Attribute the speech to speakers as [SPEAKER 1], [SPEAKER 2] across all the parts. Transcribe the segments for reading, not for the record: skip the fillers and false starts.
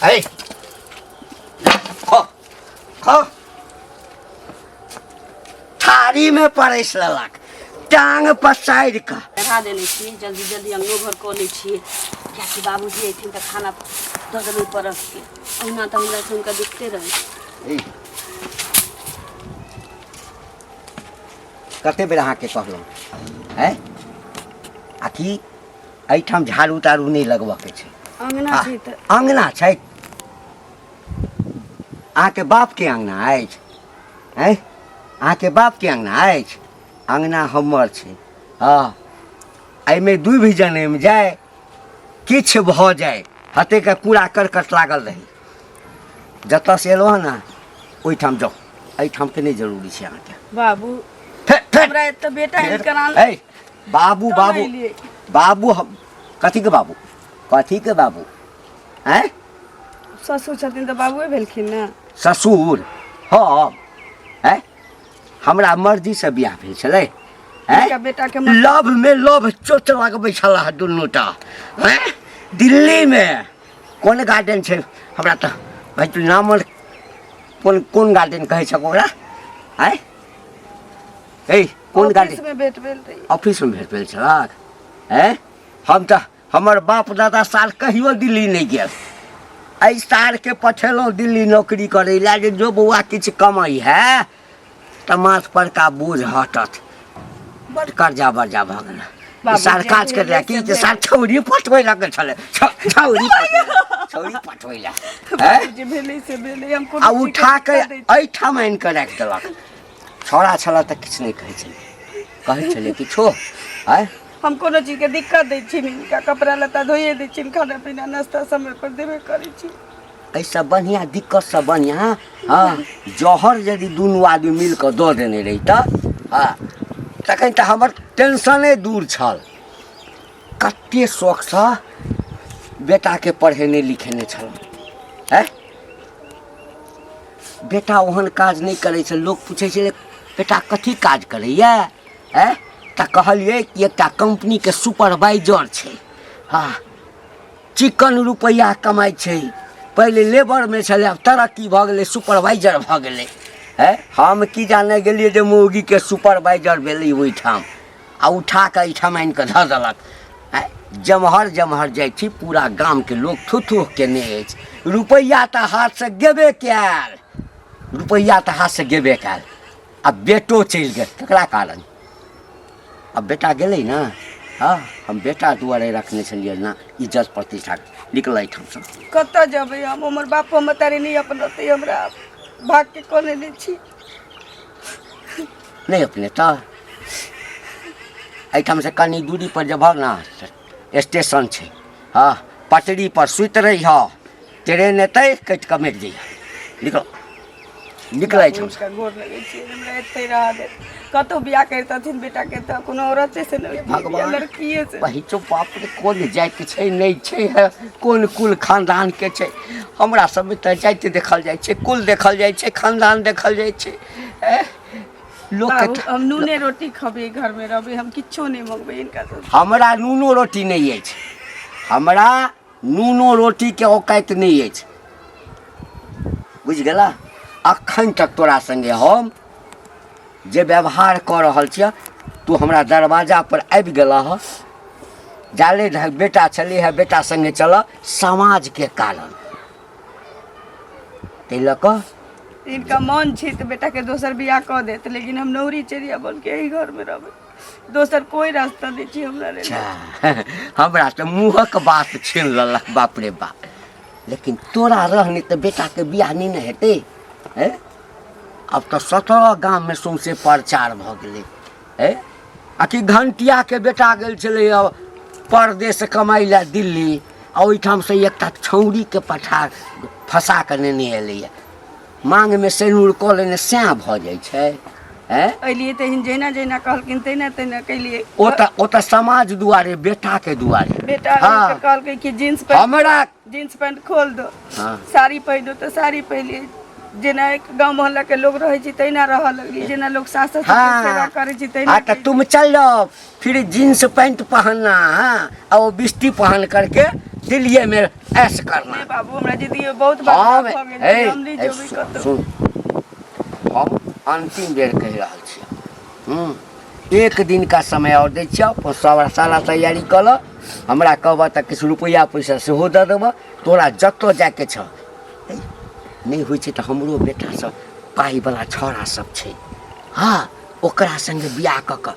[SPEAKER 1] है खो खो थारीमे परसि लेलक टांग पसारि कऽ
[SPEAKER 2] चढ़ा देने छी जल्दी जल्दी अंगनो घर कऽ लै छियै कियाकि बाबूजी अयथिन तऽ खाना दऽ देबै परस के ओहुना तऽ हमरा से हुनका दिक्कते रहै
[SPEAKER 1] ए, कते बेर अहाँके कहलहुँ है आ कि एहिठाम झाड़ू ताड़ू नहि लगबऽके छै
[SPEAKER 2] अंगना
[SPEAKER 1] आ,
[SPEAKER 2] छै तऽ
[SPEAKER 1] अङ्गना छै अहाँके बापके अङ्गना अछि आँय अहाँके बापके अङ्गना अछि अङ्गना हमर छै हँ एहिमे दूभि जनमि जाय किछु भऽ जाय हतेक कूड़ा करकट लागल रहै जतऽसँ एलहुँ हँ ने ओहिठाम जाउ एहिठामके नहि जरूरी छै अहाँके
[SPEAKER 2] बाबू
[SPEAKER 1] फे- फे-
[SPEAKER 2] हमरा एतऽ बेटा
[SPEAKER 1] फेर-
[SPEAKER 2] केना
[SPEAKER 1] ए बाबू बाबू बाबू हम कथीके बाबू कथीके बाबू आँय
[SPEAKER 2] ससुर छथिन तऽ बाबुए भेलखिन ने
[SPEAKER 1] ससुर हँ आँय हमरा मर्जीसँ बियाह भेल छलै आँय
[SPEAKER 2] हुनका बेटाके
[SPEAKER 1] लव में लव चोट लगबै छलाह दुनू टा आँय दिल्लीमे कोन गार्डन छै हमरा तऽ भाइ तू नाम कोन कोन गार्डन कहै छक ओकरा आँय ए कोन गार्डन
[SPEAKER 2] ऑफिसमे भेट भेल रही
[SPEAKER 1] ऑफिसमे भेट भेल छलक आँय हम तऽ हमर बाप दादा साल कहियो दिल्ली नहि गेल एहि सालके पठेलहुँ दिल्ली नौकरी करै लए जे जो बौआ किछु कमाइ है तऽ माथ परका बोझ हटत बड्ड कर्जा बर्जा भऽ गेल ई साल
[SPEAKER 2] बाबूजी,
[SPEAKER 1] काज करै की जे साल छौरी पटबै लगल छलै छौरी छौरी पटबै लए आँय?
[SPEAKER 2] बाबूजी भेलै से भेलै हम कोनो
[SPEAKER 1] आ
[SPEAKER 2] चीजके
[SPEAKER 1] उठा कऽ
[SPEAKER 2] दिक्कत दै छी।
[SPEAKER 1] एहिठाम आनि कऽ राखि देलक छौड़ा छलऽ तऽ किछु नहि कहै छलै कहै छलै किछो आँय
[SPEAKER 2] हम कोनो चीजके दिक्कत दै छी हिनका कपड़ा लत्ता धोइए दै छियनि खाना पीना नाश्ता समय पर देबे करै छी
[SPEAKER 1] एहिसँ बढ़िआँ दिक्कतसँ बढ़िआँ हँ जहर यदि दुनू आदमी मिल कऽ दऽ देने रहितऽ हँ तखन तऽ हमर टेंशने दूर छल कते शौकसँ बेटाके पढ़ेने लिखेने छलहुँ आँय बेटा ओहन काज नहि करै छै लोक पूछै छै बेटा कथी काज करैए आँय तऽ कहलियै कि एकटा कम्पनीके सुपरवाइजर छै हँ चिकन रुपैआ कमाइ छै पहिले लेबरमे छलै आब तरक्की भऽ गेलै सुपरवाइजर भऽ गेलै है हम की जाने गेलियै जे मौगीके सुपरवाइजर भेलै ओहिठाम आ उठा कऽ एहिठाम आनि कऽ धऽ देलक आँय, जमहर जमहर जाइ छी पूरा गामके लोक थू थू केने अछि रुपैआ तऽ हाथसँ गेबे कयल रुपैआ तऽ हाथसँ गेबे कयल आ बेटो चलि गेल ककरा कारण आ बेटा गेलै ने हँ हम बेटा दुआरे रखने छलियै ने इज्जत प्रतिष्ठा निकल एहिठामसँ
[SPEAKER 2] कतऽ जेबै हम हमर बापो महतारी नहि अपनतै हमरा भाग के कऽ लेने छी
[SPEAKER 1] नहि अपने तऽ एहिठामसँ कनि दूरी पर जेबह ने स्टेशन छै हँ पटरी पर सुति रहिह ट्रेन एतै कटि कऽ मरि जइह निकल निकल एहिठामसँ
[SPEAKER 2] हुनका गोर लगै छियै हमरा एते रह दे कतहु बियाह करितथिन बेटाके तऽ कोनो औरते से नहि होइतियै,
[SPEAKER 1] भगवान।
[SPEAKER 2] लड़किए से
[SPEAKER 1] पहिचो बाप रे कोन जाति छै नहि छै है कोन कुल खानदानके छै हमरा सबमे तऽ जाति देखल जाइ छै कुल देखल जाइ छै खानदान देखल जाइ छै एह, लोकके
[SPEAKER 2] बाबू हम नूने रोटी खबै घरमे रहबै हम किछो नहि मंगबै हिनका सब
[SPEAKER 1] हमरा नूनो रोटी नहि अछि हमरा नूनो रोटीके औकाति नहि अछि बुझि गेला अखन तक तोरा संगे हम जे व्यवहार कऽ रहल छियह तू हमरा दरवाजा पर आबि गेलह हँ जाले धरि बेटा छलै हे बेटा संगे चल समाजके कारण ताहि लऽ कऽ
[SPEAKER 2] हिनका मन छै तऽ बेटाके दोसर बियाह कऽ देत लेकिन हम नौरी चेरिया बन के एहि घरमे रहबै दोसर कोई रास्ता नहि छै हमरा लेल
[SPEAKER 1] अच्छा हमरा तऽ मुँहक बात छीन लेलक बाप रे बाप लेकिन तोरा रहने तऽ बेटाके बियाह नहि ने हेतै हैं आब तऽ 17 गाममे सौंसे प्रचार भऽ गेलै हैं आ कि घंटियाके बेटा गेल छलै परदेश कमाइ लए दिल्ली आ ओहिठामसँ एकटा छौड़ीके पठा फँसा कऽ नेने एलैए माँगमे सेनुर कऽ लेने सएह भऽ जाइ छै हैं
[SPEAKER 2] एलियै तऽ जहिना जहिना कहलखिन तहिना तहिना केलियै
[SPEAKER 1] ओ तऽ समाज दुआरे बेटाके दुआरे
[SPEAKER 2] बेटा
[SPEAKER 1] हाँ।
[SPEAKER 2] कहलकै कि जींस पैंट
[SPEAKER 1] हमरा
[SPEAKER 2] जींस पैंट खोल दो
[SPEAKER 1] हाँ।
[SPEAKER 2] साड़ी पहिनो तऽ साड़ी पहिलियै जेना एक गाँव मोहल्ला के लोग रहै छै तहिना रहऽ लगली जेना लोग सास ससुर के सेवा
[SPEAKER 1] हाँ
[SPEAKER 2] करै छै तहिना
[SPEAKER 1] हाँ तो
[SPEAKER 2] करै
[SPEAKER 1] तुम चल जाओ फिर जीन्स पैंट पहनना, हाँ, और वो बिस्ती पहन करके दिल्ली में ऐश करना।
[SPEAKER 2] नहि बाबू, हमरा जिंदगी में बहुत
[SPEAKER 1] हम
[SPEAKER 2] बदलाव भऽ गेल
[SPEAKER 1] ए,
[SPEAKER 2] छै, हम नहि
[SPEAKER 1] ए,
[SPEAKER 2] जेबै
[SPEAKER 1] सुन
[SPEAKER 2] कतौ।
[SPEAKER 1] सुन, हम अंतिम बेर कहि रहल छी, एक दिन का समय और दै छियौ, अपन सब सारा तैयारी कऽ लऽ, हमरा कहबह तऽ किछु रुपैआ पैसा सेहो दऽ देबह तोरा, जतऽ जाइके छह। नहि होइ छै तऽ हमरो बेटा सब पाइवला छौड़ा सब छै, हँ, ओकरा सङ्गे बियाह कऽ कऽ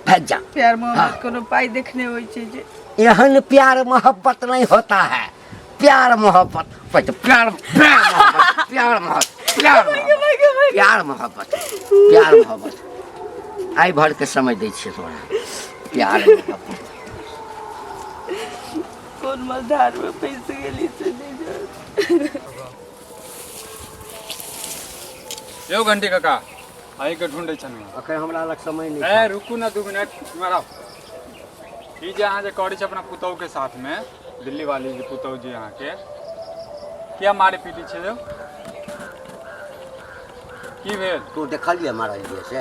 [SPEAKER 1] भागि जा।
[SPEAKER 2] प्यार मोहब्बत
[SPEAKER 1] हाँ।
[SPEAKER 2] कोनो पाइ देखने होइ छै जे
[SPEAKER 1] एहन प्यार मोहब्बत नहीं होता है। प्यार मोहब्बत पहिले प्यार, प्यार मोहब्बत, प्यार मोहब्बत, प्यार मोहब्बत, प्यार मोहब्बत, प्यार मोहब्बत। आइ भर के समय दै छियै तोरा, प्यार मोहब्बत।
[SPEAKER 2] कोन मझधार में फंसि गेली से नहि जान।
[SPEAKER 3] यौ घंटी काका, अहीँके ढूंढै छलहुँ।
[SPEAKER 1] अखन हमरा लग समय नहि
[SPEAKER 3] ए रुकू ने 2 मिनट, इम्हर आउ। ई जे अहाँ जे करै छी अपना पुतहु के साथमे, दिल्ली वाली जे पुतहु जे अहाँके किया मारे पीटी छै यौ? की भेल?
[SPEAKER 1] तू देखलियै मारल जे से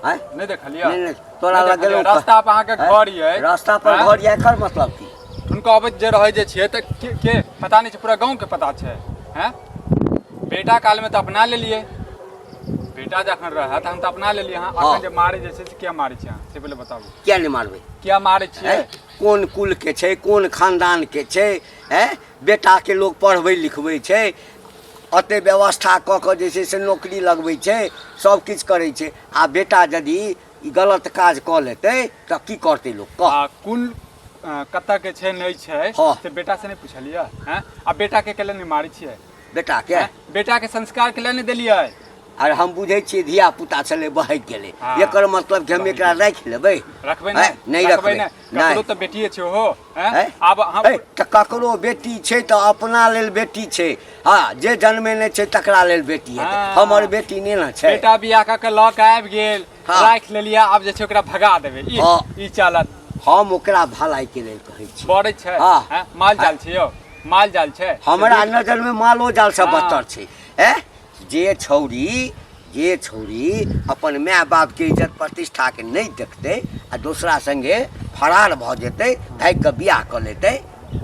[SPEAKER 1] आँय?
[SPEAKER 3] नहि देखलियै।
[SPEAKER 1] नहि नहि, तोरा
[SPEAKER 3] नहि
[SPEAKER 1] लग
[SPEAKER 3] देखलियै।
[SPEAKER 1] गेलहुँ
[SPEAKER 3] रास्ता पर अहाँके
[SPEAKER 1] आँय?
[SPEAKER 3] घर ये।
[SPEAKER 1] रास्ता पर
[SPEAKER 3] आँय?
[SPEAKER 1] घर ये, एकर मतलब की?
[SPEAKER 3] हुनका अबैत जे रहै जे छियै तऽ के पता नहि छै, पूरा गाँवके पता छै। हैं, बेटा कालमे तऽ अपना लेलियै, बेटा जखन रहै तऽ हम तऽ अपना लेलियै। अहाँ अखन जे मारै जे छै से किया मारै छियै अहाँ, से पहिले बताबू।
[SPEAKER 1] किया नहि मारबै?
[SPEAKER 3] किया मारै छियै?
[SPEAKER 1] आँय? कोन कुल के छै, कोन खानदान के छै? आँय, बेटाके लोक पढ़बै लिखबै छै, एते व्यवस्था कऽ कऽ जे छै से नौकरी लगबै छै, सब किछु करै छै, आ बेटा यदि ई गलत काज कऽ लेतै तऽ की करतै लोक, कह?
[SPEAKER 3] आ कुल कतऽ के छै नहि छै से बेटा से नहि पुछलियै? हैं, आ बेटा के केले नहि मारै छियै?
[SPEAKER 1] बेटाके?
[SPEAKER 3] हैं? बेटा के संस्कार के नहि देलियै?
[SPEAKER 1] आर हम बुझै छियै धिया पुता छलै, बहकि गेलै। एकर मतलब कि हम एकरा राखि लेबै?
[SPEAKER 3] रखबै नहि?
[SPEAKER 1] नहि रखबै।
[SPEAKER 3] नहि।
[SPEAKER 1] नहि।
[SPEAKER 3] ककरो तऽ बेटिए छै ओहो, हैं?
[SPEAKER 1] हैं?
[SPEAKER 3] आब हम
[SPEAKER 1] हे, तऽ ककरो बेटी छै तऽ अपना लेल बेटी छै, हँ, जे जन्मेने छै तकरा लेल बेटी हेतै। हमर बेटी नहि ने छै।
[SPEAKER 3] बेटा बियाह कऽ के लऽ के आबि गेल, राखि लेलियै, आब जे छै ओकरा भगा देबै, ई ई चलत?
[SPEAKER 1] हम ओकरा भलाइके लेल कहै छी।
[SPEAKER 3] बड़ै छै। हैं? माल जाल छै यौ, माल जाल छै।
[SPEAKER 1] हमरा नजरमे मालो जाल से बदतर छै। ए जे छौड़ी, जे छौड़ी अपन माय बापके इज्जत प्रतिष्ठाके नहि देखतै आ दोसरा सङ्गे फरार भऽ जेतै, भागि कऽ बियाह कऽ लेतै,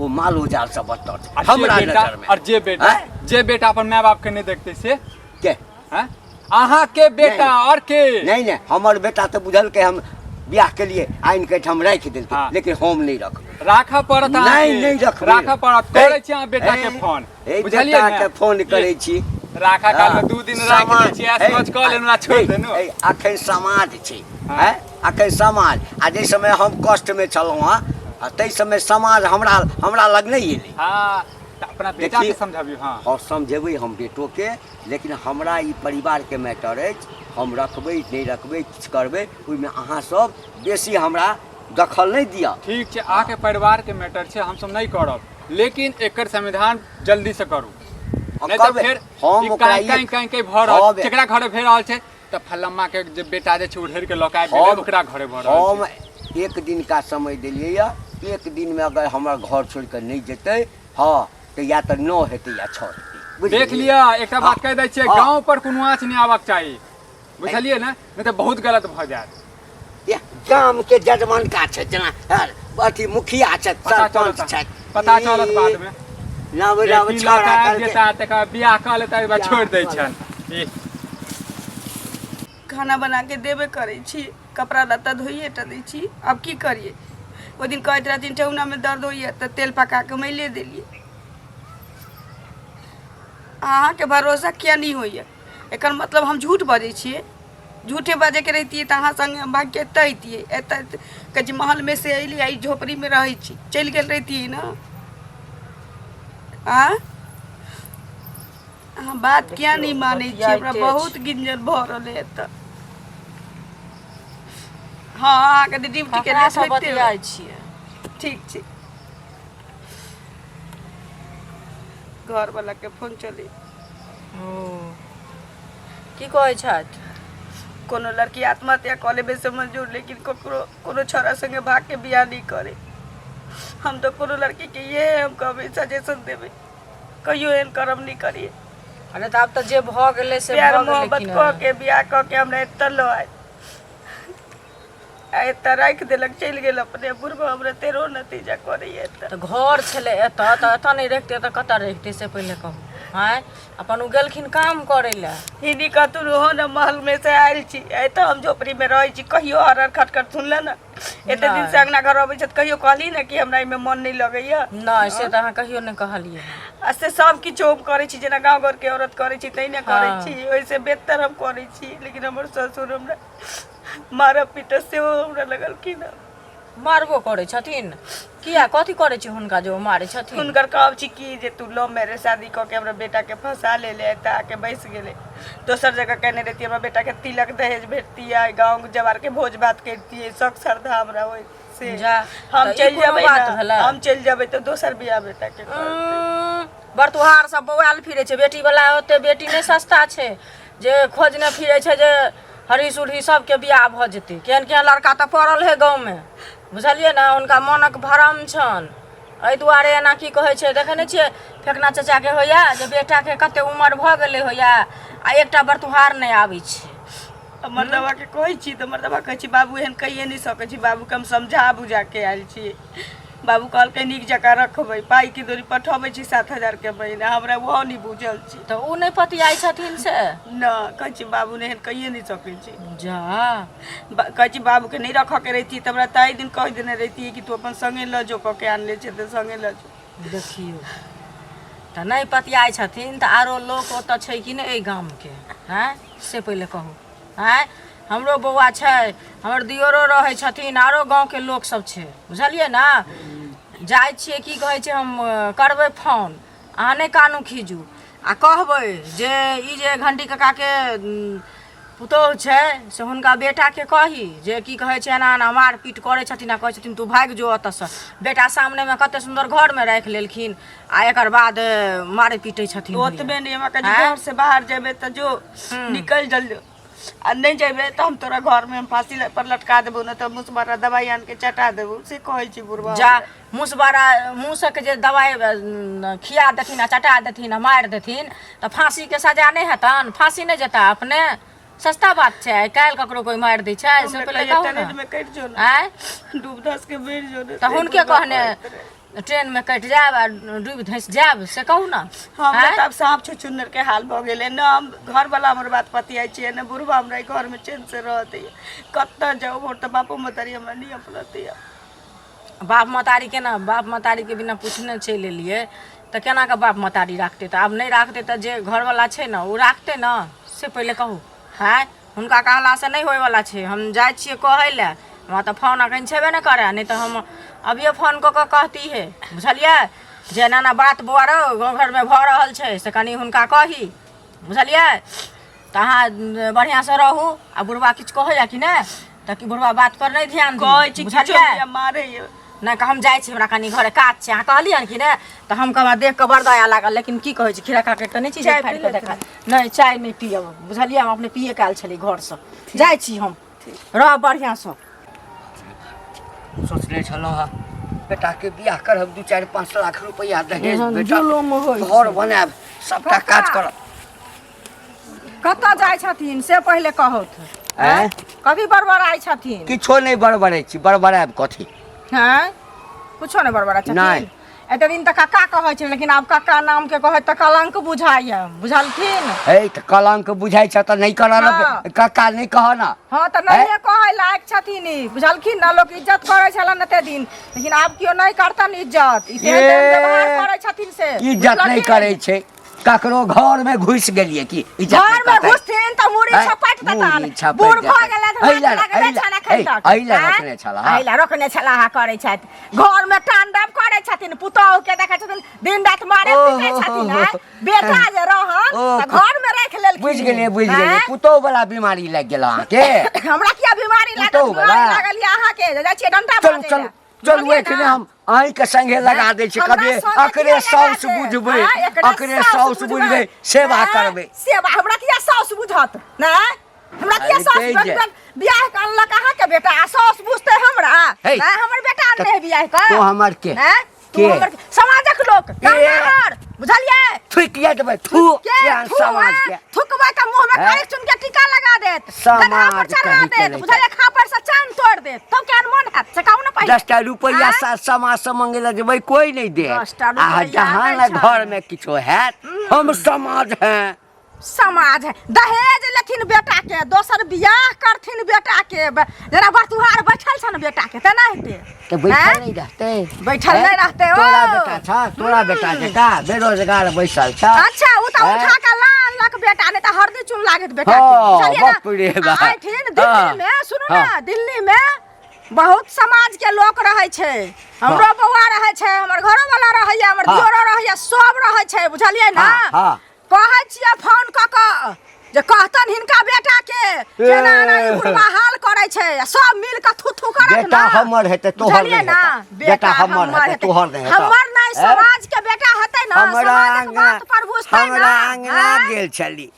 [SPEAKER 1] ओ मालो जाल से बदतर छै
[SPEAKER 3] आ जे
[SPEAKER 1] हमरा
[SPEAKER 3] बेटा
[SPEAKER 1] नजरमे।
[SPEAKER 3] और जे बेटा
[SPEAKER 1] आँय?
[SPEAKER 3] जे बेटा अपन माय बाप के नहि देखतै से?
[SPEAKER 1] के?
[SPEAKER 3] हैं? अहाँ के बेटा।
[SPEAKER 1] नहि।
[SPEAKER 3] और के?
[SPEAKER 1] नहि नहि, हमर बेटा तऽ बुझलकै हम बियाह के लिए आनि के एहिठाम राखि देलकै, लेकिन हम नहि रखबै।
[SPEAKER 3] राखऽ पड़त
[SPEAKER 1] नहि,
[SPEAKER 3] अहाँके।
[SPEAKER 1] नहि रखबै।
[SPEAKER 3] राखऽ पड़त। करै छी अहाँ बेटा के
[SPEAKER 1] ए,
[SPEAKER 3] फोन।
[SPEAKER 1] ए,
[SPEAKER 3] बुझलियै
[SPEAKER 1] बेटा
[SPEAKER 3] ने?
[SPEAKER 1] के फोन करै छी।
[SPEAKER 3] राखा काल में 2 दिन राखि दै छियै, ऐश मौज कऽ लेलहुँ आ छोड़ि देलहुँ।
[SPEAKER 1] अखन समाज छै, हैं, अखन समाज, आ जाहि समय हम कष्टमे छलहुँ हँ, आ ताहि समय समाज हमरा हमरा लग नहि एलै।
[SPEAKER 3] हँ, तऽ अपना बेटा के
[SPEAKER 1] देखिए।
[SPEAKER 3] समझाबियौ। हँ।
[SPEAKER 1] हम समझेबै हम बेटोके, लेकिन हमरा ई परिवारके मैटर अछि। हम रखबै नहि रखबै, किछु करबै, ओहिमे अहाँ सब बेसी हमरा दखल नहि दिअ।
[SPEAKER 3] ठीक छै, अहाँके परिवारके मैटर छै, हमसब नहि करब, लेकिन एकर समाधान जल्दी से करू,
[SPEAKER 1] हम
[SPEAKER 3] नहि तऽ
[SPEAKER 1] करबै।
[SPEAKER 3] फेर
[SPEAKER 1] हम
[SPEAKER 3] ई
[SPEAKER 1] ओकरा
[SPEAKER 3] काँय काँय काँय काँय भऽ रहल
[SPEAKER 1] हम
[SPEAKER 3] जेकरा घरे भए रहल छै तऽ फल्लम्मा के जे बेटा जे छै उधेड़ के लऽ के आबि गेलै, ओकरा घरे भऽ रहल
[SPEAKER 1] हम
[SPEAKER 3] छै।
[SPEAKER 1] एक दिन का समय देलियै यऽ। एक दिनमे अगर हमर घर छोड़ि कऽ नहि जेतै, हँ, तऽ या तऽ 9 हेतै या 6 हेतै, बुझि
[SPEAKER 3] देख
[SPEAKER 1] गेलियै?
[SPEAKER 3] लिअ, एकटा बात कहि दै छियै, गाँव पर कोनो आँच नहि आबक चाही, बुझलियै ने? नहि तऽ बहुत गलत भऽ जायत।
[SPEAKER 1] ये गामके जजमानका छै, जेना अथी मुखिया छथि,
[SPEAKER 3] पता
[SPEAKER 1] सरपंच
[SPEAKER 3] चलत
[SPEAKER 1] छथि।
[SPEAKER 3] पता चलत बादमे।
[SPEAKER 1] नव नव
[SPEAKER 3] बेटी लऽ
[SPEAKER 1] छौड़ा
[SPEAKER 3] कऽ आबि
[SPEAKER 1] कहलकै
[SPEAKER 3] जेता, तकर बाद बियाह कऽ लेता, ओहिके बाद
[SPEAKER 1] बियाह
[SPEAKER 3] छोड़ि दै
[SPEAKER 1] कऽ
[SPEAKER 3] छनि ई।
[SPEAKER 2] खाना बना के देबे करै छी, कपड़ा लत्ता धोइए टा दै छी, आब की करियै? ओहि दिन कहैत रहथिन ठेहुनामे दर्द होइए तऽ तेल पका कऽ मैले देलियै। अहाँके भरोसा किया नहि होइए? एकर मतलब हम झूठ बजै छियै? झूठे बाजैके रहितियै तऽ अहाँ सङ्गे हम भागिके एतऽ अइतियै? एतऽ कहै छी महलमे से अयली आ ई झोपड़ीमे रहै छी, चलि गेल रहितियै ने? आँय, अहाँ बात किया नहि मानै छियै? हमरा
[SPEAKER 4] बतियाइते
[SPEAKER 2] बहुत
[SPEAKER 4] छी।
[SPEAKER 2] गिंजन भऽ रहल है एतऽ। हँ, अहाँके तऽ ड्यूटीके
[SPEAKER 4] ककरा
[SPEAKER 2] लेट
[SPEAKER 4] से
[SPEAKER 2] होइते होत।
[SPEAKER 4] बतियाइ छियै?
[SPEAKER 2] ठीक छै। घरवलाके फोन चली।
[SPEAKER 4] ओ की कहै छथि?
[SPEAKER 2] कोनो लड़की आत्महत्या कऽ लेबै से मंजूर, लेकिन ककरो कोनो छौड़ा संगे भाग के बियाह नहि करे। हम तऽ कोनो लड़की के इहे हम कहबै, सजेशन देबै, कहियो एहन करम नहि करिए।
[SPEAKER 4] अरे तऽ आब तऽ जे भऽ गेलै से
[SPEAKER 2] प्यार
[SPEAKER 4] भऽ गेलै
[SPEAKER 2] मोहब्बत
[SPEAKER 4] कि
[SPEAKER 2] कऽ
[SPEAKER 4] ने
[SPEAKER 2] के बियाह कऽ के हमरा एतऽ लऽ आयल आ एतऽ राखि देलक चलि गेल अपने बुढ़बा हमरा तेरो नतीजा करैया एतऽ
[SPEAKER 4] तऽ घर छलै एतऽ तऽ एतऽ नहि रखतै तऽ कतऽ रखतै से पहिले कहू आँय अपन ओ गेलखिन काम करै लए
[SPEAKER 2] हिनी कतू रहो ने महल में से आयल छी एतऽ हम झोपड़ी में रहै छी कहियो हरर खटखट सुनले ने एते दिन से अंगना घर अबै छै तऽ कहियो कहली ने कि हमरा एहिमे मन नहि लगैया
[SPEAKER 4] नहि से तऽ अहाँ कहियो नहि कहलियै
[SPEAKER 2] आ से सब किछु हम करै छी जेना गाँव घरके औरत करै छी तहिना करै छी ओहिसँ बेहतर हम करै छी लेकिन हमर ससुर हमरा मारऽ पीटऽ सेहो हमरा लगलखिन हँ
[SPEAKER 4] मारबो करै छथिन किया कथी करै छी हुनका जे ओ मारै छथिन
[SPEAKER 2] हुनकर कहब छी कि जे तू लव मैरिज शादी कऽ के हमरा बेटाके फंसा लेले एतऽ आके बैस गेलै दोसर जगह केने रहितियै हमरा बेटाके तिलक दहेज भेटतियै गाँव जवारके भोज भात करितियै शौक श्रद्धा हमरा होइ से
[SPEAKER 4] जा,
[SPEAKER 2] हम
[SPEAKER 4] तऽ ई
[SPEAKER 2] चलि
[SPEAKER 4] कोनो
[SPEAKER 2] जेबै
[SPEAKER 4] बात
[SPEAKER 2] ने
[SPEAKER 4] भेलै?
[SPEAKER 2] हम चलि जेबै तऽ दोसर बियाह बेटाके करतै
[SPEAKER 4] बरतुहार सब बौआयल फिरै छै बेटी वाला ओते बेटी नहि सस्ता छै जे खोजने फिरै छै जे हरी सुरही सबके बियाह भऽ जेतै केहन केहन लड़का तऽ पड़ल है गाँवमे बुझलियै ने हुनका मोनक भरम छनि एहि दुआरे एना की कहै छै देखै नहि छियै फेकना चाचाके होइए जे बेटाके कते उमर भऽ गेलै होइए आ एकटा बरतुहार नहि आबै छै
[SPEAKER 2] आ मर्दबाके कहै छी तऽ मर्दबा कहै छी बाबू एहन कहिए नहि सकै छी बाबूके हम समझा बुझा के आयल छी बाबू कहलकै नीक जकाँ रखबै पाइके दोरी पठबै छी 7000के महीना हमरा ओहो नहि बुझल छी
[SPEAKER 4] तऽ ओ नहि पतियाइ छथिन से
[SPEAKER 2] न कहै छी बाबू ने एहन कहिए नहि सकै छी
[SPEAKER 4] जा
[SPEAKER 2] कहै छी बाबूके नहि रखऽके रहितियै तऽ हमरा ताहि दिन कहि देने रहितियै कि तू अपन सङ्गे लऽ जो कऽ के आनले छै तऽ सङ्गे लऽ जो
[SPEAKER 4] देखियौ तऽ नहि पतियाइ छथिन तऽ आरो लोक ओतऽ छै कि नहि एहि गामके आँय से पहिले कहू आँय हमरो बौआ छै हमर दियोरो रहै छथिन आरो गाँवके लोक सब छै बुझलियै ने जाइ छियै की कहै छै हम करबै फोन अहाँ नहि कानू खीजू आ कहबै जे ई जे घण्टी काकाके पुतोहु छै से हुनका बेटाके कही जे की कहै छै एना एना मारपीट करै छथिन आ कहै छथिन तू भागि जो एतऽसँ बेटा सामनेमे कते सुन्दर घरमे राखि लेलखिन आ एकर बाद मारै पीटै छथिन
[SPEAKER 2] ओतबे नहि हमरा कहै छै घरसँ बाहर जेबै तऽ जो निकलि जल्दी आ नहि जेबै तऽ हम तोरा घरमे हम फाँसी पर लटका देबौ नहि तऽ मुसबारा दवाइ आनिके चटा देबौ से कहै छी बुढ़बा
[SPEAKER 4] जा मुसबारा मूसक जे दवाइ खिया देथिन आ चटा देथिन आ मारि देथिन तऽ फाँसीके सजा नहि हेतनि फाँसी नहि जेता अपने सस्ता बात छै आइ काल्हि ककरो कोइ मारि दै छै से पहिले कहू ने
[SPEAKER 2] ट्रेनमे कटि जो ने
[SPEAKER 4] आँय
[SPEAKER 2] डूब धस के मरि जो ने
[SPEAKER 4] तऽ हुनके कहने ट्रेनमे कटि जायब आ डूबि धसि जायब से कहू ने
[SPEAKER 2] हमरा
[SPEAKER 4] आँय?
[SPEAKER 2] तऽ आब साँप छुछुन्नर के हाल भऽ गेलै ने हम घरवला हमर बात पतियाइ छियै ने बुढ़बा हमरा घरमे चैनसँ रहऽ दैए कतऽ जाउ भोर तऽ बापो महतारी हमरा नहि अपनतैए
[SPEAKER 4] बाप महतारी केना बाप महतारीके बिना पुछने चलि एलियै तऽ केना कऽ बाप महतारी राखतै तऽ आब नहि राखतै तऽ जे घरवला छै ने ओ राखतै ने से पहिले कहू आँय हुनका कहलासँ नहि होइवला छै हम जाइ छियै कहै लए हमरा तऽ फोन एखन छेबे नहि करए नहि तऽ हम अभिये फोन कऽ कऽ कहती हे बुझलियै जे एना एना बात बौआ रौ गाँव घरमे भऽ रहल छै से कनि हुनका कही बुझलियै तऽ अहाँ बढ़िआँसँ रहू आ बुढ़बा किछु कहैए कि नहि तऽ कि बुढ़बा बात पर नहि ध्यान दियौ
[SPEAKER 2] कहै छी किछो
[SPEAKER 4] बुझलियै
[SPEAKER 2] नहि मारैए
[SPEAKER 4] नहि हम जाइ छी हमरा कनि घरे काज छै अहाँ कहलियै कि नहि तऽ हम हमरा देख कऽ बड़ दया लागल लेकिन की कहै छी खीरा काटि तऽ नहि छी जे
[SPEAKER 2] चाय
[SPEAKER 4] फाड़ि
[SPEAKER 2] पी
[SPEAKER 4] कऽ
[SPEAKER 2] लेथिन।
[SPEAKER 4] देखा नहि चाय नहि पियब बुझलियै हम अपने पिए कऽ आयल छलियै घरसँ जाइ छी हम रहब बढ़िआँसँ
[SPEAKER 1] सोचने छलहुँ हँ बेटाके बियाह करब 2 4 5 लाख रुपैआ दहेज
[SPEAKER 2] एहन
[SPEAKER 1] भेटत
[SPEAKER 2] जुलुम होइ
[SPEAKER 1] घर बनायब सबटा काज करब
[SPEAKER 4] कतऽ जाइ छथिन से पहिले कहौथ
[SPEAKER 1] आँय?
[SPEAKER 4] कभी बड़बड़ाइ छथिन
[SPEAKER 1] किछो नहि बड़बड़ै छी बड़बड़ायब कथी
[SPEAKER 4] हैं कुछो नहि बड़बड़ा छथिन
[SPEAKER 1] नहि।
[SPEAKER 4] एते दिन तऽ कक्का कहै छै लेकिन आब कक्का नाम के कहै तऽ कलंक बुझाइए बुझलखिन
[SPEAKER 1] हे तऽ कलंक बुझाइ छ तऽ नहि करऽ
[SPEAKER 4] हँ।
[SPEAKER 1] न कक्का नहि कह न
[SPEAKER 4] हँ तऽ नहिए कहै लायक छथिन ई बुझलखिन ने लोक इज्जत करै छलन एते दिन लेकिन आब केओ नहि करतन इज्जत ई तेहन तेहन
[SPEAKER 1] ए,
[SPEAKER 4] व्यवहार करै छथिन से
[SPEAKER 1] इज्जत नहि
[SPEAKER 4] बुझलखिन?
[SPEAKER 1] करै छै ककरो घर में घुसि गेलियै की इज्जत
[SPEAKER 4] घर
[SPEAKER 1] नहि
[SPEAKER 4] में
[SPEAKER 1] करतै?
[SPEAKER 4] घुसथिन तऽ मुड़ी
[SPEAKER 1] हैं?
[SPEAKER 4] छपटि देतन
[SPEAKER 1] मुड़ी छपटि
[SPEAKER 4] बूढ़ भऽ
[SPEAKER 1] देतन।
[SPEAKER 4] गेलै तऽ
[SPEAKER 1] एहि लए-
[SPEAKER 4] हाथ लगबै
[SPEAKER 1] एहि लए-
[SPEAKER 4] छनि एखन तक
[SPEAKER 1] एहि लए
[SPEAKER 4] आँय?
[SPEAKER 1] रोकने छलाह, हँ।
[SPEAKER 4] एहि लए रोकने छलाह हँ, करै छथि घर में तांडव करै छथिन पुतोहु के देखै छथिन दिन राति मारे पीटै
[SPEAKER 1] ओहो,
[SPEAKER 4] छथिन
[SPEAKER 1] हो,
[SPEAKER 4] आँय?
[SPEAKER 1] हो।
[SPEAKER 4] बेटा जे रहन
[SPEAKER 1] ओ,
[SPEAKER 4] तऽ घर में राखि लेलखिन
[SPEAKER 1] बुझि गेलियै बुझि गेलियै
[SPEAKER 4] आँय?
[SPEAKER 1] पुतोहु वाला बीमारी लागि गेल अहाँके
[SPEAKER 4] हमरा किया बीमारी लागल
[SPEAKER 1] पुतोहु
[SPEAKER 4] बीमारी
[SPEAKER 1] वला?
[SPEAKER 4] लागल यऽ अहाँके जे जाइ छियै डंटा
[SPEAKER 1] चलू
[SPEAKER 4] बाजै
[SPEAKER 1] चलू
[SPEAKER 4] लए।
[SPEAKER 1] चलू
[SPEAKER 4] बुझलियै
[SPEAKER 1] एखने
[SPEAKER 4] ने?
[SPEAKER 1] हम अहीँके संगे लगा दै छी
[SPEAKER 4] हमरा
[SPEAKER 1] कभी
[SPEAKER 4] संगे
[SPEAKER 1] अकरे
[SPEAKER 4] किया लगा
[SPEAKER 1] साउस
[SPEAKER 4] देब?
[SPEAKER 1] बुझबै
[SPEAKER 4] आँय, एकरे
[SPEAKER 1] अकरे साउस बुझबै सेवा
[SPEAKER 4] आँय,
[SPEAKER 1] करबै
[SPEAKER 4] सेवा हमरा किया साउस बुझत नहि हमरा किया
[SPEAKER 1] अरे
[SPEAKER 4] साउस
[SPEAKER 1] तै जे।
[SPEAKER 4] बुझत बियाह के अनलक अहाँके बेटा आ साउस बुझतै हमरा
[SPEAKER 1] हे,
[SPEAKER 4] नहि हमर बेटा अनने है बियाह के
[SPEAKER 1] तू हमर के?
[SPEAKER 4] नहि तू
[SPEAKER 1] के?
[SPEAKER 4] हमर के? समाजक लोक
[SPEAKER 1] ए।
[SPEAKER 4] गंगाहर बुझलियै
[SPEAKER 1] थुकिया देबै थू
[SPEAKER 4] के
[SPEAKER 1] एहन
[SPEAKER 4] थू,
[SPEAKER 1] समाज
[SPEAKER 4] आ,
[SPEAKER 1] के
[SPEAKER 4] थुकबै तऽ मुँह में
[SPEAKER 1] हैं?
[SPEAKER 4] कारिक चुन के टीका लगा देत
[SPEAKER 1] समाज
[SPEAKER 4] गदहा पर चढ़ा
[SPEAKER 1] कहीं के
[SPEAKER 4] देत
[SPEAKER 1] नहीं
[SPEAKER 4] बुझलियै खापर से चान तोड़ देत तब केहन मोन हैत से कहू ने पहिले
[SPEAKER 1] 10 टा रुपैआ
[SPEAKER 4] आँय?
[SPEAKER 1] समाज से मंगे ला जेबै कोई नहीं दे
[SPEAKER 4] 10 टा
[SPEAKER 1] आ
[SPEAKER 4] रुपैआ
[SPEAKER 1] जहाँ
[SPEAKER 4] नहि
[SPEAKER 1] ना
[SPEAKER 4] छनि।
[SPEAKER 1] घर में किछो हैत हम समाज हैं
[SPEAKER 4] समाज है दहेज लेथिन बेटा के दोसर बियाह करथिन बेटा के जेना बरतुहार बैठल छन बेटा के तेना हेतै
[SPEAKER 1] तऽ बैठल
[SPEAKER 4] आँय?
[SPEAKER 1] नहीं रहते
[SPEAKER 4] बैठल
[SPEAKER 1] हैं?
[SPEAKER 4] नहि रहतै, ओ।
[SPEAKER 1] तोरा बेटा छ तोरा बेटा जका बेरोजगार बैसल छ
[SPEAKER 4] अच्छा उ तऽ
[SPEAKER 1] आँय?
[SPEAKER 4] उठा के ला अनलक बेटा नहि तऽ हरदी चून लागत बेटा के
[SPEAKER 1] हाँ,
[SPEAKER 4] बुझलियै ना?
[SPEAKER 1] बाप रे बाप।
[SPEAKER 4] आ एहिठिन दिल्ली
[SPEAKER 1] हाँ,
[SPEAKER 4] में सुनू ना
[SPEAKER 1] हाँ।
[SPEAKER 4] दिल्ली में बहुत समाज के लोक रहै छै हमरो बौआ रहै छै हमर घरो वाला रहैया हमर
[SPEAKER 1] हाँ।
[SPEAKER 4] दियोरो रहैया सब रहै छै बुझलियै ना
[SPEAKER 1] हाँ, हाँ।
[SPEAKER 4] कहै छियै फोन कऽ कऽ जे कहतन हिनका बेटा के जे एना एना ई बुढ़वा हाल करै छै आ सब मिल कऽ थू थू करत
[SPEAKER 1] बेटा
[SPEAKER 4] ना
[SPEAKER 1] हमर हेतै, तोहर
[SPEAKER 4] बुझलियै
[SPEAKER 1] नहि
[SPEAKER 4] ना
[SPEAKER 1] हेतै। बेटा हमर हेतै, तोहर नहि हेतौ।
[SPEAKER 4] हमर नहि
[SPEAKER 1] हैं?
[SPEAKER 4] समाज के बेटा हेतै ना
[SPEAKER 1] हमरा
[SPEAKER 4] समाजक
[SPEAKER 1] अङ्गना
[SPEAKER 4] बात पर बुझतै ना
[SPEAKER 1] हमरा अङ्गना
[SPEAKER 4] हैं?
[SPEAKER 1] गेल छली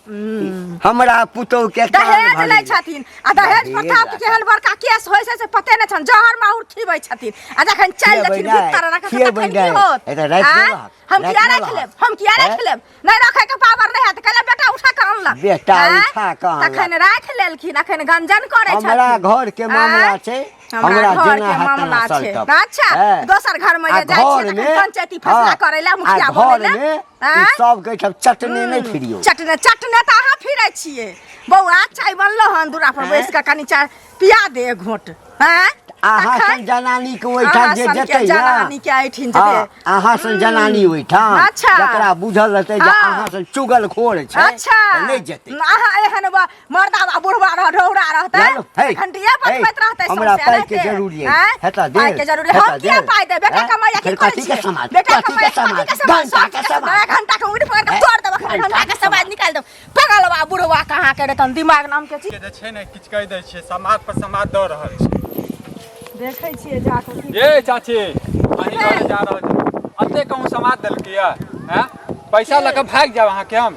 [SPEAKER 1] हमरा पुतोह के कान
[SPEAKER 4] दहेज
[SPEAKER 1] भरल
[SPEAKER 4] लै छथिन आ दहेज
[SPEAKER 1] दहेज
[SPEAKER 4] प्रथा के
[SPEAKER 1] लए
[SPEAKER 4] केहन बड़का केस होइ छै से पते नहि छनि जहर माहुर खिबै छथिन आ जखन चलि
[SPEAKER 1] खिएबै
[SPEAKER 4] देथिन
[SPEAKER 1] नहि,
[SPEAKER 4] भीतर रखै
[SPEAKER 1] खिएबै
[SPEAKER 4] तखन की
[SPEAKER 1] नहि।
[SPEAKER 4] होत
[SPEAKER 1] ए तऽ राखि
[SPEAKER 4] आँय?
[SPEAKER 1] लेबहक,
[SPEAKER 4] हम
[SPEAKER 1] राखि
[SPEAKER 4] किया राखि
[SPEAKER 1] लेबहक।
[SPEAKER 4] लेब हम किया राखि
[SPEAKER 1] हैं?
[SPEAKER 4] लेब नहि रखै के पावर नहि हैत कहले बेटा उठा के अनलक
[SPEAKER 1] बेटा
[SPEAKER 4] आँय?
[SPEAKER 1] उठा के अनलक।
[SPEAKER 4] तखन राखि लेलखिन अखन गंजन करै छथिन
[SPEAKER 1] हमरा घर के मामला
[SPEAKER 4] आँय?
[SPEAKER 1] छै
[SPEAKER 4] हमरा घर
[SPEAKER 1] जेना
[SPEAKER 4] के
[SPEAKER 1] हैत तेना
[SPEAKER 4] मामला छै
[SPEAKER 1] सलटब।
[SPEAKER 4] अच्छा
[SPEAKER 1] हैं?
[SPEAKER 4] दोसर घर में
[SPEAKER 1] आ
[SPEAKER 4] जे जाइ छियै
[SPEAKER 1] घर
[SPEAKER 4] तखन
[SPEAKER 1] में-
[SPEAKER 4] पंचायती फैसला
[SPEAKER 1] हाँ,
[SPEAKER 4] करै लए
[SPEAKER 1] आ
[SPEAKER 4] मुखिया बनै
[SPEAKER 1] घर
[SPEAKER 4] लए
[SPEAKER 1] में
[SPEAKER 4] आँय?
[SPEAKER 1] सबके ठाम चटने नहि फिरियौ
[SPEAKER 4] चटने चटने तऽ अहाँ फिरै छियै बौआ चाय बनलो हन दूरा पर बैस कऽ कनि चाय पिया दे एक घोंट आँय
[SPEAKER 1] अहाँ
[SPEAKER 4] तखन
[SPEAKER 1] सन जनानी के ओहिठाम
[SPEAKER 4] अहाँ
[SPEAKER 1] जे
[SPEAKER 4] सनके
[SPEAKER 1] जेतै ना
[SPEAKER 4] जनानी के एहिठिन जेतै।
[SPEAKER 1] हाँ, अहाँ सन जनानी ओहिठाम
[SPEAKER 4] अच्छा।
[SPEAKER 1] जकरा बुझल रहतै जे
[SPEAKER 4] हाँ।
[SPEAKER 1] अहाँ सन चुगलखोर छै
[SPEAKER 4] अच्छा
[SPEAKER 1] तऽ नहि जेतै
[SPEAKER 4] अहाँ एहन मर्दा बुढ़वा रह ढौरा रहतै
[SPEAKER 1] चलू, हे,
[SPEAKER 4] घंटिया
[SPEAKER 1] हे,
[SPEAKER 4] बजबैत रहतै
[SPEAKER 1] हमरा
[SPEAKER 4] सौंसे
[SPEAKER 1] पाइ के
[SPEAKER 4] एनाहिते।
[SPEAKER 1] जरूरी अछि।
[SPEAKER 4] आँय?
[SPEAKER 1] हेता देल,
[SPEAKER 4] पाइ के जरूरी
[SPEAKER 1] हेता
[SPEAKER 4] हम किया
[SPEAKER 1] देल।
[SPEAKER 4] पाइ देब बेटा
[SPEAKER 1] हैं?
[SPEAKER 4] कमाइया की
[SPEAKER 1] फेर
[SPEAKER 4] करै
[SPEAKER 1] कथी के
[SPEAKER 4] छियै
[SPEAKER 1] समाज?
[SPEAKER 4] बेटा
[SPEAKER 1] कथी के
[SPEAKER 4] कमाइया
[SPEAKER 1] समाज?
[SPEAKER 4] कथी के समाज
[SPEAKER 1] घंटा के
[SPEAKER 4] सब के
[SPEAKER 1] समाज।
[SPEAKER 4] घंटा के उठि पकड़ के
[SPEAKER 1] हैं?
[SPEAKER 4] तोड़ देब घंटा के समाज निकालि देब पगलवा बुढ़वा कहाँ के रहतन दिमाग नाम के चीज
[SPEAKER 3] के जे छै ने किछु कहि दै छियै समाज पर समाज दऽ रहल छै
[SPEAKER 4] देखै छियै जा कऽ की
[SPEAKER 3] ये चाची अहीं घरे जा रहल छी एते कहूँ समाज देलकै यऽ हैं पैसा लऽ कऽ भागि जायब अहाँके हम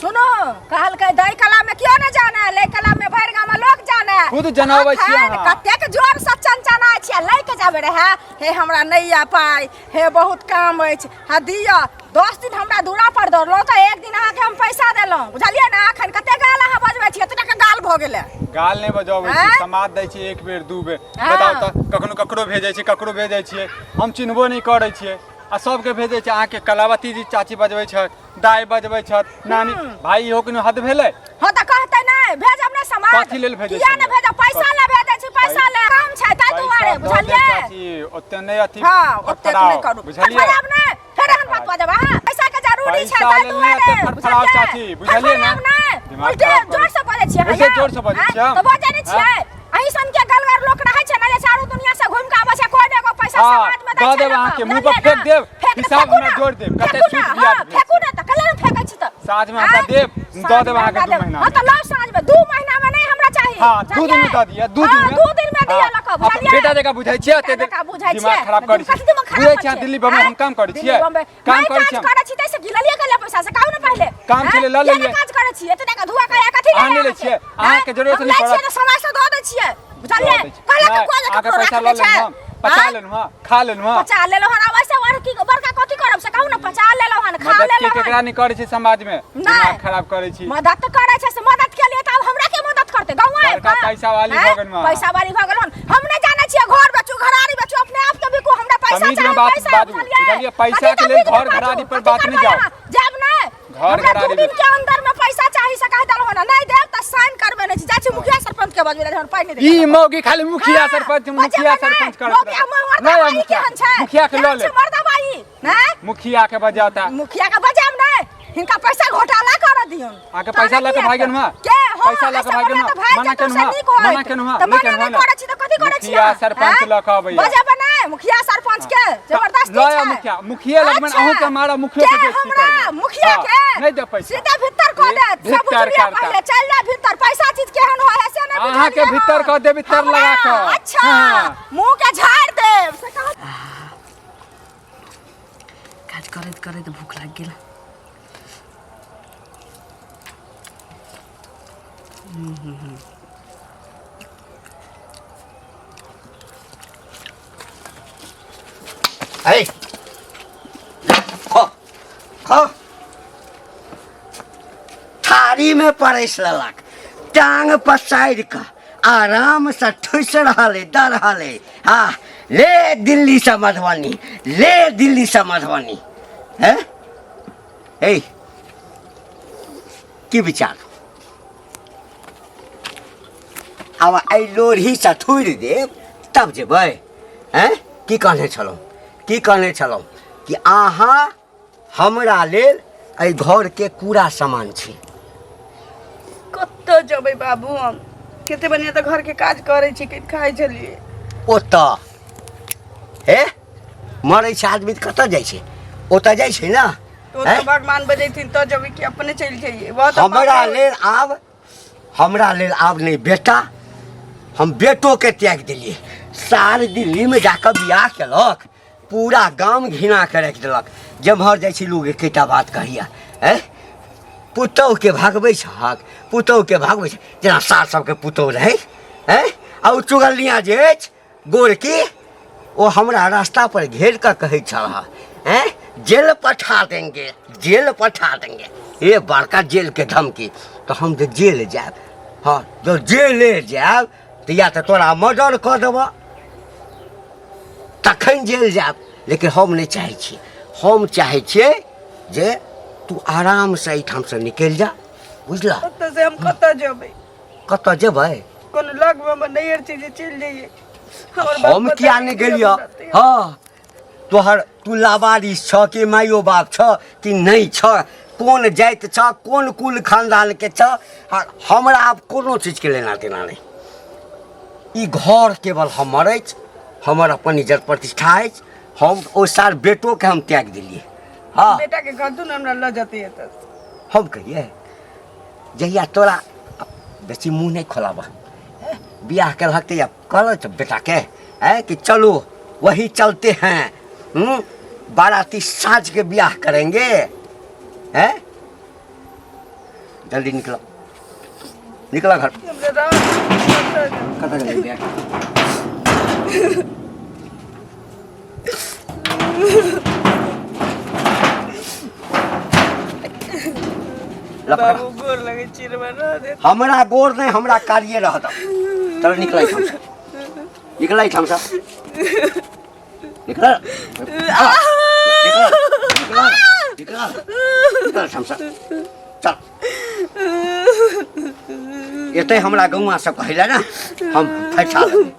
[SPEAKER 4] सुनो कहलकै दै कला में क्यों न जाने लै कला में भरि गाम में लोग जाने
[SPEAKER 3] खुद जनाबै छियै
[SPEAKER 4] अखन
[SPEAKER 3] अहाँ।
[SPEAKER 4] कतेक जोर से चनचनाइ छियै लै के जाबे रहे हे हमरा नहि या पाइ हे बहुत काम अछि हा दिअ 10 दिन हमरा दूरा पर दौड़लहुँ तऽ एक दिन अहाँके हम पैसा देलहुँ बुझलियै ने अखन कतेक गाल अहाँ बजबै छियै एतेक गाल भऽ गेलै
[SPEAKER 3] गाल नहि बजाबै छी
[SPEAKER 4] आँय?
[SPEAKER 3] समाद दै छी एक बेर दू बेर
[SPEAKER 4] हँ।
[SPEAKER 3] बताउ तऽ कखनो ककरो भेजै छियै ककरो भेजै छियै हम चिन्हबो नहि करै छियै आ सबके भेजै छियै अहाँके कलावती जी चाची बजबै छथि दाइ बजबै छथि नानी भाई इहो कोनो हद भेलै
[SPEAKER 4] हँ तऽ कहतै नहि भेजब नहि समाज
[SPEAKER 3] कथी लेल भेजै
[SPEAKER 4] किया नहि
[SPEAKER 3] छलियै?
[SPEAKER 4] भेजब पैसा ले भेजै छी पैसा ले काम छै ताहि दुआरे
[SPEAKER 3] पैसा दऽ देब
[SPEAKER 4] बुझलियै
[SPEAKER 3] चाची ओते नहि अथी
[SPEAKER 4] हँ ओतेक
[SPEAKER 3] फड़फड़ाउ,
[SPEAKER 4] नहि करू
[SPEAKER 3] बुझलियै
[SPEAKER 4] फड़फड़ायब नहि फेर एहन बात बजब अहाँ पैसा के जरूरी छै
[SPEAKER 3] पैसा
[SPEAKER 4] ताहि
[SPEAKER 3] लेल नहि
[SPEAKER 4] दुआरे
[SPEAKER 3] एते फड़फड़ाउ
[SPEAKER 4] बुझलियै
[SPEAKER 3] चाची, बुझलियै ने?
[SPEAKER 4] फड़फड़ायब नहि
[SPEAKER 3] दिमाग
[SPEAKER 4] उल्टे
[SPEAKER 3] खराब करै
[SPEAKER 4] जोर से बजै छियै
[SPEAKER 3] उल्टे जोर से बजै छियै हम?
[SPEAKER 4] तऽ बजै नहि छियै अहीं सन के गलगर लोक रहै छै ने जे चारू दुनिया से घुमि के आबै छै कोइ ने एगो पैसा
[SPEAKER 3] हँ,
[SPEAKER 4] समाज में दै
[SPEAKER 3] दऽ
[SPEAKER 4] छै
[SPEAKER 3] देब
[SPEAKER 4] लोक,
[SPEAKER 3] अहाँके, मुँह पर
[SPEAKER 4] बुझलियै
[SPEAKER 3] फेंक
[SPEAKER 4] ने?
[SPEAKER 3] देब,
[SPEAKER 4] फेंक
[SPEAKER 3] हिसाब
[SPEAKER 4] फेंकू
[SPEAKER 3] हमरा
[SPEAKER 4] ने,
[SPEAKER 3] जोड़ि देब, कते
[SPEAKER 4] फेंकू ने,
[SPEAKER 3] सूद ब्याज
[SPEAKER 4] हँ,
[SPEAKER 3] भेल
[SPEAKER 4] फेंकू ने तऽ कले ने फेंकै छी तऽ
[SPEAKER 3] साँझमे हमरा
[SPEAKER 4] आँय?
[SPEAKER 3] देब, दऽ
[SPEAKER 4] साँझमे
[SPEAKER 3] देब अहाँके
[SPEAKER 4] हमरा
[SPEAKER 3] दू
[SPEAKER 4] देब।
[SPEAKER 3] महीना
[SPEAKER 4] हँ तऽ लाउ साँझमे 2 महीना में नहि हमरा चाही
[SPEAKER 3] हाँ 2 दिन में
[SPEAKER 4] बुझलियै?
[SPEAKER 3] दऽ दिअ 2 दिन
[SPEAKER 4] हाँ,
[SPEAKER 3] में
[SPEAKER 4] 2 दिन में दिअ
[SPEAKER 3] हाँ,
[SPEAKER 4] लऽ कऽ
[SPEAKER 3] अपन
[SPEAKER 4] बुझलियै
[SPEAKER 3] बेटा जकाँ बुझै छियै एते
[SPEAKER 4] बेटा जकाँ बुझै
[SPEAKER 3] दिमाग
[SPEAKER 4] छियै
[SPEAKER 3] खराब करै
[SPEAKER 4] कथी
[SPEAKER 3] छी
[SPEAKER 4] दिमाग खराब
[SPEAKER 3] बुझै
[SPEAKER 4] करै
[SPEAKER 3] छियै
[SPEAKER 4] छियै?
[SPEAKER 3] दिल्ली बम्बई हम काम करै
[SPEAKER 4] दिल्ली
[SPEAKER 3] छियै
[SPEAKER 4] बम्बई
[SPEAKER 3] काम
[SPEAKER 4] नहि
[SPEAKER 3] करै
[SPEAKER 4] काज
[SPEAKER 3] छियै हम।
[SPEAKER 4] करै छी ताहिसँ की ललियै गेलै पैसा से कहू ने पहिले
[SPEAKER 3] काम
[SPEAKER 4] आँय?
[SPEAKER 3] छलै, लऽ
[SPEAKER 4] किया नहि
[SPEAKER 3] लेलियै।
[SPEAKER 4] काज करै छियै एते टाका धुआ कया कथी
[SPEAKER 3] अहाँ नहि लै
[SPEAKER 4] अहाँके?
[SPEAKER 3] छियै, अहाँके जरूरत
[SPEAKER 4] हम
[SPEAKER 3] नहि
[SPEAKER 4] लै छियै
[SPEAKER 3] पड़त।
[SPEAKER 4] तऽ समय से दऽ दै छियै बुझलियै
[SPEAKER 3] दऽ दै छी।
[SPEAKER 4] कहलक
[SPEAKER 3] नहि,
[SPEAKER 4] कोइ जे
[SPEAKER 3] अहाँके
[SPEAKER 4] ककरो
[SPEAKER 3] पैसा
[SPEAKER 4] राखने
[SPEAKER 3] लऽ
[SPEAKER 4] छै
[SPEAKER 3] लेलहुँ हम पचा
[SPEAKER 4] आँय?
[SPEAKER 3] लेलहुँ हँ खा लेलहुँ हँ
[SPEAKER 4] पचा लेलहुँ हन आब ऐसे आओर की बड़का कथी करब से कहू ने पचा लेलहुँ हन खा
[SPEAKER 3] मदद के
[SPEAKER 4] लेलहुँ
[SPEAKER 3] केकरा
[SPEAKER 4] हन
[SPEAKER 3] नहि करै छै समाज में दिमाग खराब करै छी
[SPEAKER 4] मदद करै छै से मदद के लिए तऽ आब हमरा के मदद करतै गाँव आबि
[SPEAKER 3] बड़का
[SPEAKER 4] कऽ?
[SPEAKER 3] पैसा वाली
[SPEAKER 4] आँय?
[SPEAKER 3] भऽ गेलहुँ अहाँ।
[SPEAKER 4] पैसा वाली भऽ गेलहुँ हन। हम नहि जानै छियै घर बेचू घरारी बेचू अपने आप के बिकू हमरा पैसा
[SPEAKER 3] तमीज में
[SPEAKER 4] चाही
[SPEAKER 3] बात
[SPEAKER 4] पैसा
[SPEAKER 3] बाजू, बुझलियै? पैसा
[SPEAKER 4] कथी
[SPEAKER 3] के लेल
[SPEAKER 4] तमीज में
[SPEAKER 3] घर घरारी
[SPEAKER 4] बाजू?
[SPEAKER 3] पर
[SPEAKER 4] कथी
[SPEAKER 3] बात नहि
[SPEAKER 4] करबै
[SPEAKER 3] जाउ।
[SPEAKER 4] अहाँ? जायब नहि
[SPEAKER 3] घर
[SPEAKER 4] हमरा
[SPEAKER 3] घरारी
[SPEAKER 4] 2 दिन
[SPEAKER 3] में-
[SPEAKER 4] के अंदर में पैसा चाही से कहि देलहुँ हन नहि देब तऽ साइन करबै नहि छी जाइ छी मुखिया सरपंच के बजबै लए पाइ नहि
[SPEAKER 3] ई
[SPEAKER 4] देब
[SPEAKER 3] मौगी खाली मुखिया सरपंच मुखिया सरपंच करत
[SPEAKER 4] मुखिया
[SPEAKER 3] रहत। नहि
[SPEAKER 4] मर्दाबाई
[SPEAKER 3] मुखिया
[SPEAKER 4] केहन छै
[SPEAKER 3] मुखिया के लऽ
[SPEAKER 4] केहन
[SPEAKER 3] ले
[SPEAKER 4] छै मर्दाबाई नहि
[SPEAKER 3] मुखिया के बजाता
[SPEAKER 4] मुखिया के बजायब नहि हिनका पैसा घोटाला कर दियौन
[SPEAKER 3] अहाँके पैसा लऽ के भागि गेलहुँ हँ?
[SPEAKER 4] के हो
[SPEAKER 3] पैसा लऽ के भागि गेलहुँ हँ? मना केलहुँ हँ? मना केलहुँ हँ?
[SPEAKER 4] तऽ
[SPEAKER 3] नहि
[SPEAKER 4] मना
[SPEAKER 3] केलहुँ
[SPEAKER 4] नहि
[SPEAKER 3] हँ ने?
[SPEAKER 4] करै छी तऽ कथी करै छी
[SPEAKER 3] मुखिया
[SPEAKER 4] अहाँ?
[SPEAKER 3] सरपंच
[SPEAKER 4] आँय?
[SPEAKER 3] लऽ कऽ अबैया।
[SPEAKER 4] बजेबै नहि मुखिया सरपंच के जबरदस्ती
[SPEAKER 3] लऽ आउ
[SPEAKER 4] छै
[SPEAKER 3] मुखिया मुखिया लगबनि
[SPEAKER 4] अच्छा।
[SPEAKER 3] अहूँके मारब मुखियो के
[SPEAKER 4] के
[SPEAKER 3] बेइज्जती
[SPEAKER 4] हमरा
[SPEAKER 3] करबै।
[SPEAKER 4] मुखिया
[SPEAKER 3] हाँ,
[SPEAKER 4] के
[SPEAKER 3] नहि देब पैसा
[SPEAKER 4] सीधा भीतर कऽ देत सब
[SPEAKER 3] भीतर
[SPEAKER 4] बुझलियै
[SPEAKER 3] करता।
[SPEAKER 4] पहिले चलि जा भीतर पैसा चीज केहन होइ है से नहि
[SPEAKER 3] अहाँके
[SPEAKER 4] बुझलियै
[SPEAKER 3] भीतर
[SPEAKER 4] हन।
[SPEAKER 3] कऽ देब, भीतर
[SPEAKER 4] हमरा?
[SPEAKER 3] लगा कऽ।
[SPEAKER 4] अच्छा
[SPEAKER 3] हाँ।
[SPEAKER 4] मुँह के झाड़ि देब से कहत
[SPEAKER 2] काज करैत करैत भूख लागि गेल
[SPEAKER 1] अरे खा खा थारीमे परसि लेलक, टांग पसारि कऽ आरामसँ ठुसि रहल अइ, दऽ रहल अइ। हँ, ले दिल्लीसँ मधुबनी, ले दिल्लीसँ मधुबनी। हैं, ए की विचार? आब एहि लोढ़ीसँ थोड़ि देब तब जेबै। हैं, की कहने छलहुँ, की कहने छलहुँ कि अहाँ हमरा लेल एहि घरके कूड़ा सामान छी।
[SPEAKER 2] कतऽ जेबै बाबू हम? कते बढ़िआँ तऽ घरके काज करै छी, कऽ खाइ छलियै।
[SPEAKER 1] ओतऽ हे मरै छै आदमी तऽ कतऽ जाइ छै? ओतऽ जाइ छै ने।
[SPEAKER 2] तो तऽ भगवान बजेथिन तऽ जेबै कि अपने चलि जइयै? बहुत
[SPEAKER 1] हमरा लेल आब, हमरा लेल आब नहि बेटा, हम बेटोके त्यागि देलियै। सार दिल्लीमे जाकऽ बियाह केलक, पूरा गाम घिना के राखि देलक। जेम्हर जाइ छी लोग एकेटा बात कहैया, ऐ पुतहुके भगबै छहक, पुतहुके भगबै छ, जेना सार सबके पुतहु रहै। ऐ आ ओ चुगलिया जे अछि गोरकी, ओ हमरा रास्ता पर घेर कऽ कहै छल, ऐं जेल पठा देंगे, जेल पठा देंगे। ए बड़का जेलके धमकी, तऽ हम जे जेल जायब? हँ, जँ जेले जायब तऽ या तऽ तोरा मर्डर कऽ देबऽ तखन जेल जायब, लेकिन हम नहि चाहै छियै। हम चाहै छियै जे तू आरामसँ एहिठामसँ निकलि जा, बुझलह?
[SPEAKER 2] ओतऽ से हम कतऽ जेबै?
[SPEAKER 1] कतऽ जेबै?
[SPEAKER 2] कोनो लगमे हमर नैहर छै जे चलि जइयै? हमर बाप
[SPEAKER 1] हम
[SPEAKER 2] पता
[SPEAKER 1] किया
[SPEAKER 2] नहि
[SPEAKER 1] नहि
[SPEAKER 2] कहिया
[SPEAKER 1] गेलियऽ?
[SPEAKER 2] बुलातै।
[SPEAKER 1] हँ, तोहर तू लावारिस छह कि माइयो बाप छह कि नहि छह, कोन जाति छह, कोन कुल खानदानके छह, आ हमरा आब कोनो चीजके लेना देना नहि। ई घर केवल हमर अछि, हमर अपन इज्जत प्रतिष्ठा अछि। हम ओ सार बेटोके हम त्यागि देलियै। हँ,
[SPEAKER 2] बेटाके कहतू ने हमरा लऽ जेतै एतऽ।
[SPEAKER 1] हम कहियै जहिया तोरा बेसी मुँह नहि खोलाबह। बियाह केलहक तऽ कहलक तऽ बेटाके है कि चलो वही चलते हैं, बाराती साँझ के बियाह करेंगे। हैं, जल्दी निकलो, निकला घर।
[SPEAKER 2] हमरा रह कतऽ जेबै?
[SPEAKER 1] कतऽ गेलै बेटा? लपका।
[SPEAKER 2] बाबू, गोर लगै छी, हमरा रह दे।
[SPEAKER 1] हमरा गोर नहि, हमरा कार्य रहत। चल, निकल एहिठामसँ, निकल एहिठामसँ, निकल, निकल, निकल, निकल, निकल एहिठामसँ, चल। एतै हमरा गौआ सब कहै लए ने, हम फैसा लेबै।